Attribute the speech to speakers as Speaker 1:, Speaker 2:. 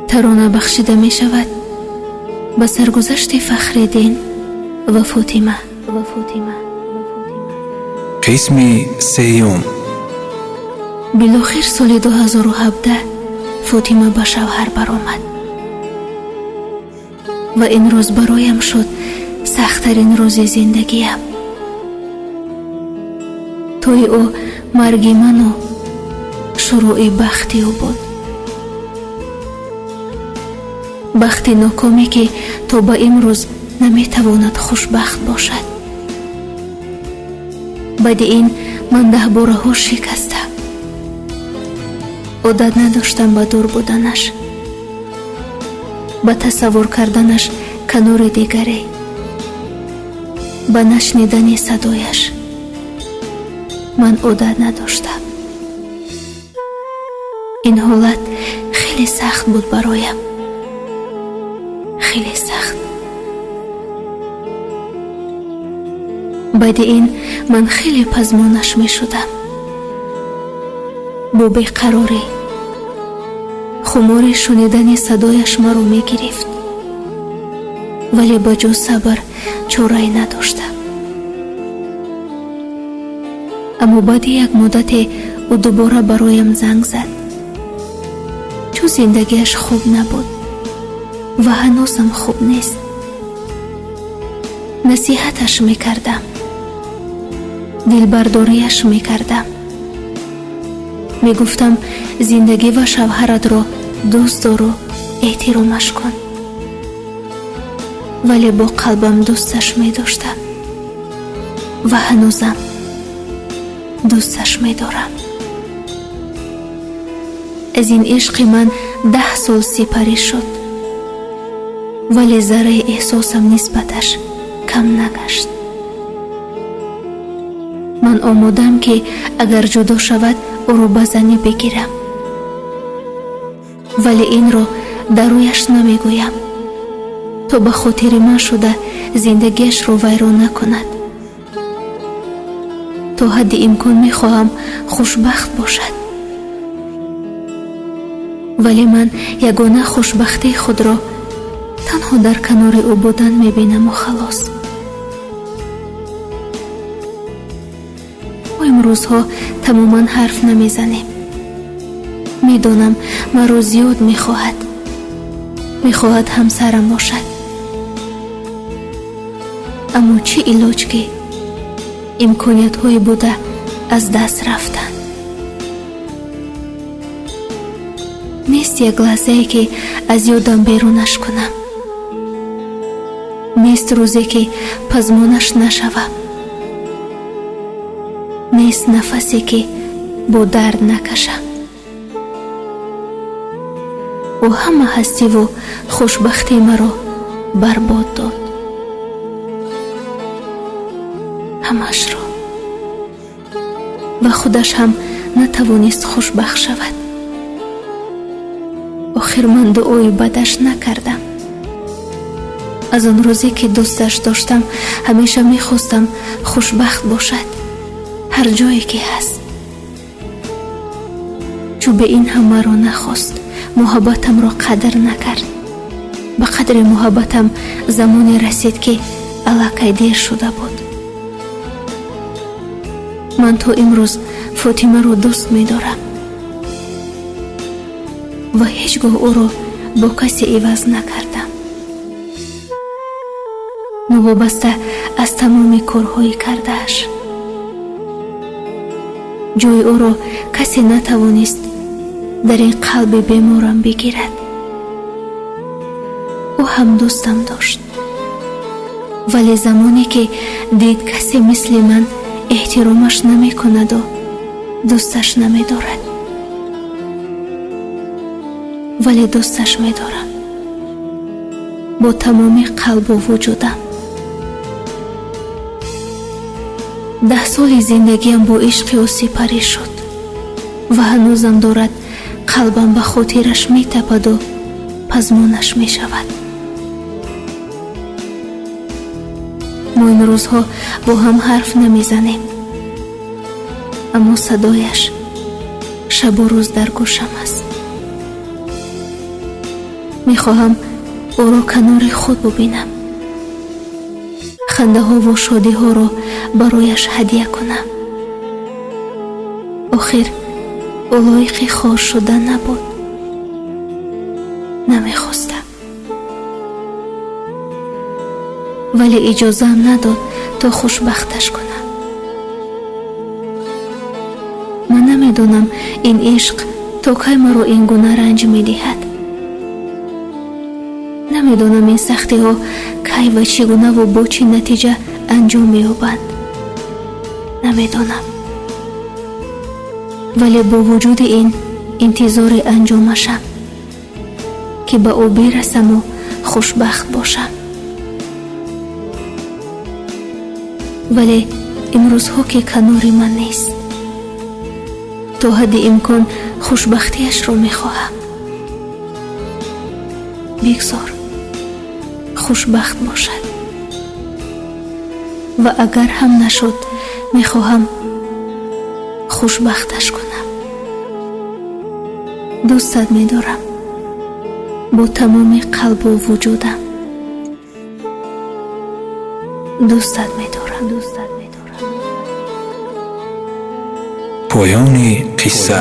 Speaker 1: Тарона бахшида мешавад ба саргузашти Фахриддин ва Фотима.
Speaker 2: Қисми сеюм.
Speaker 1: Билохир соли 2017 Фотима ба шавҳар баромад ва ин рӯз бароям шуд сахттарин рӯзи зиндагиям. Тӯи ӯ марги ману шурӯи бахти ӯ буд. Бахти нокоме, ки то ба имрӯз наметавонад хушбахт бошад. Баъди ин ман даҳбораҳо шикастам. Одат надоштам ба дур буданаш, ба тасаввур карданаш канори дигаре, ба нашнидани садояш ман одат надоштам. Ин ҳолат хеле сахт буд бароям, хеле сахт. Баъди ин ман хеле пазмонаш мешудам. Бо беқарорӣ хумори шунидани садояш маро мегирифт, вале ба ҷуз сабр чорае надоштам. Аммо баъди як муддате ӯ дубора бароям занг зад, чун зиндагиаш хуб набуд ва ҳанӯзам хуб нест. Насиҳаташ мекардам, дилбардориаш мекардам. Мегуфтам, зиндагӣ ва шавҳаратро дӯст дору эҳтиромаш кун. Вале бо қалбам дӯсташ медоштам ва ҳанӯзам дӯсташ медорам. Аз ин ишқи ман 10 сол сипарӣ шуд, вале зарраи эҳсосам нисбаташ кам нагашт. Ман омодам, ки агар ҷудо шавад, ӯро ба занӣ бигирам, вале инро дар рӯяш намегӯям, то ба хотири ман шуда зиндагиашро вайрон накунад. То ҳадди имкон мехоҳам хушбахт бошад, вале ман ягона хушбахтии худро танҳо дар канори ӯ будан мебинаму халос. Мо имрӯзҳо тамоман ҳарф намезанем. Медонам, маро зиёд мехоҳад, мехоҳад ҳамсарам бошад. Аммо чӣ илоҷ, ки имкониятҳои буда аз даст рафтанд. Нест як лаҳзае, ки аз ёдам берунаш кунам. Нест рӯзе, ки пазмонаш нашавам. Нест нафасе, ки бо дард накашам. Ӯ ҳама ҳастиву хушбахтии маро барбод дод. Ҳамашро. Ва худаш ҳам натавонист хушбахт шавад. Охир ман дуои бадаш накардам. Аз он рӯзе, ки дӯсташ доштам, ҳамеша мехостам хушбахт бошад, ҳар ҷое ки ҳаст. Чун бе ин ҳам маро нахост, муҳаббатамро қадр накард. Ба қадри муҳаббатам замоне расид, ки аллакай дер шуда буд. Ман то имрӯз Фотимаро дӯст медорам ва ҳеҷ гоҳ ӯро бо касе иваз накардам. Новобаста аз тамоми корҳои кардааш. Ҷои ӯро касе натавонист дар ин қалби беморам бигирад. Ӯ ҳам дӯстам дошт, вале замоне ки дид касе мисли ман эҳтиромаш намекунаду дӯсташ намедорад. Вале дӯсташ медорам бо тамоми қалбу вуҷудам. 10 соли зиндагиам бо ишқи ӯ сипарӣ шуд ва ҳанӯзам дорад қалбам ба хотираш метападу пазмонаш мешавад. Мо ин рӯзҳо бо ҳам ҳарф намезанем, аммо садояш Шабу рӯз дар гӯшам аст. Мехоҳам ӯро канори худ бубинам, хандаҳову шодиҳоро барояш ҳадя кунам. Охир ӯ лоиқи хор шудан набуд. Намехостам, вале иҷозаам надод, то хушбахташ кунам. Ман намедонам, ин ишқ то кай маро ин гуна ранҷ медиҳад. Намедонам, ин сахтиҳо кай ва чӣ гунаву бо чӣ натиҷа анҷом меёбанд. Намедонам, вале бо вуҷуди ин интизори анҷомашам, ки ба ӯ бирасаму хушбахт бошам. Вале имрӯзҳо, ки канори ман нест, то ҳадди имкон хушбахтиашро мехоҳам. Бигзор хушбахт бошад ва агар ҳам нашуд, мехоҳам хушбахташ кунам. Дӯстат медорам бо тамоми қалбу вуҷудам. Дӯстат медорам, дӯстат медорам.
Speaker 2: Поёни қисса.